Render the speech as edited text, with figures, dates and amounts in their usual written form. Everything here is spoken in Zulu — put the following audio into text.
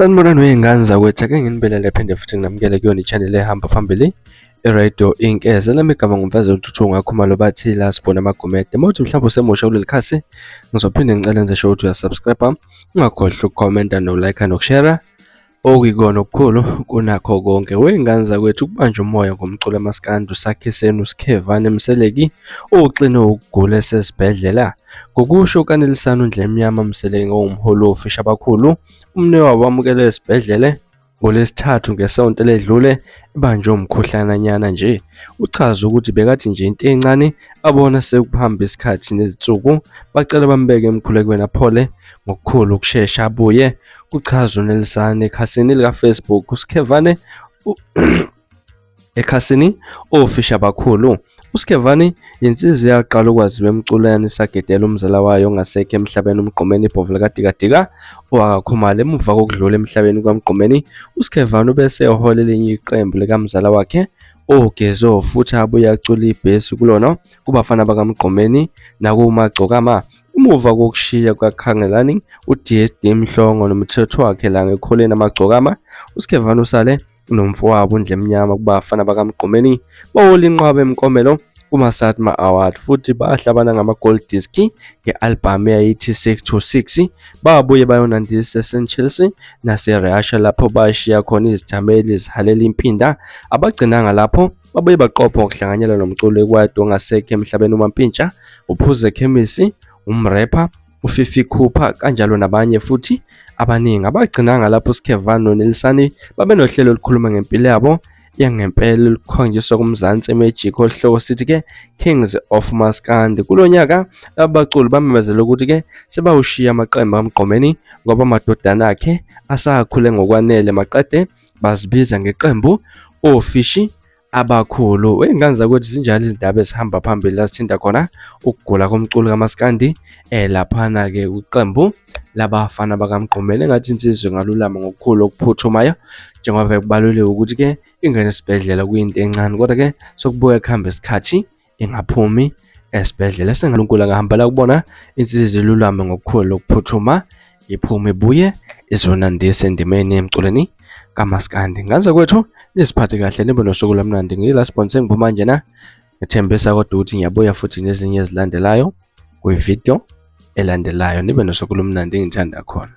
Sanibonani wey'ngane zakwethu, ake nginibelele phinde futhi nginamukele kuyona i-channel ehamba phambili i-Radio Inkeze. Lami igama nguMfezela uNtuthu ngakhumalo bathi la sibona amagumede. Uma uthi mhlawumbe usemusha kuleli khasi, ngizophinde ngicele nje sho ukuthi uyasubscribe, ungakhohlwa ukukhomenta nokulike nokushare. Okuyikona okukhulu kunakho konke wey'ngane zakwethu ukubanjwa umoya ngomculo kamaskandi uSakhiseni uSkhevane Mseleki oxinwe ukugula esesibhedlela. Ngokusho kukaNelisani uNdlemnyama Mseleki ongumholi wofisha abakhulu, umnewabo wamukelwe esibhedlela ngoLwesithathu ngesonto eledlule ebanjwe umkhuhlananyana nje. Uchaze ukuthi bekathi nje into encane abona sekuhamba isikhathi nezinsuku bacela bambeke emkhulekweni aphole ngokukhulu ukushesha abuye kuchaza uNelisani ekhasini likaFacebook. USkhevane ekhasini ofisha abakhulu. USkhevane yinsizwa eyaqala ukwaziwa emculweni isagedela umzala wayo ongasekho emhlabeni uMgqumeni Ibhovu likaDikadika owakaKhumalo. Emuva kokudlula emhlabeni kukaMgqumeni, uSkhevane ubese ehola elinye iqembu likamzala wakhe oGezo futhi abuye acule ibhesi kulona kubafana bakaMgqumeni nakuMagcokama. Emuva kokushiya kukaKhangelani uDSD Mhlongo nomthetho wakhe la ngekholeni amagcokama, uSkhevane usale nomfowabo uNdlemnyama kubafana bakaMgqumeni bawola inqwaba emkomelo kuma-SATMA Award futhi bahlabana ngama-gold disc nge-albhamu eyayithi 6 to 6. Babuye bayonandisa eSt Chelsea naseRussia lapho bashiya khona izithameli zihalela impinda. Abagcinanga lapho, babuye baqopha ngokuhlanganyela nomculo wekwaito ongasekho emhlabeni uMampintsha, uPhuze Khemisi, umrepha uFifi Cooper kanjalo nabanye futhi abaningi. Abagcinanga lapho uSkhevane noNelisani babenohlelo olukhuluma ngempilo yabo yangempela olukhonjiswa kuMzansi Magic oluhloko sithi-ke Kings of Maskandi. Kulo nyaka laba baculi bamemezele ukuthi-ke sebawushiya amaqembu kaMgqumeni ngoba amadodana akhe asakhule ngokwanele maqede bazibiza ngeqembu ofishi abakhulu. Wey'ngane zakwethu zinjalo izindaba ezihamba phambili la zithinta khona ukugula komculo kamaskandi laphana-ke kwiqembu labafana bakaMgqumeni. Engathi insizwa ingalulama ngokukhulu okuphuthumayo njengoba kubaluliwe ukuthi-ke ingene esibhedlela kuyinto encane kodwa-ke sokubuya kuhambe isikhathi ingaphumi esibhedlela. SengaNkulunkulu angahambela kubona insizwa ilulame ngokukhulu ukuphuthuma iphume ibuye izonandisa endimeni emculweni kamaskandi. Ngane kwethu niziphathe kahle nibe nosuku lomnandi. Ngila sponsor ngiphuma njena ngithembisa kodwa ukuthi ngiyabuya futhi nezinye ezilandelayo kwividiyo elandelayo. Nibe nosuku lomnandi ngithanda khona.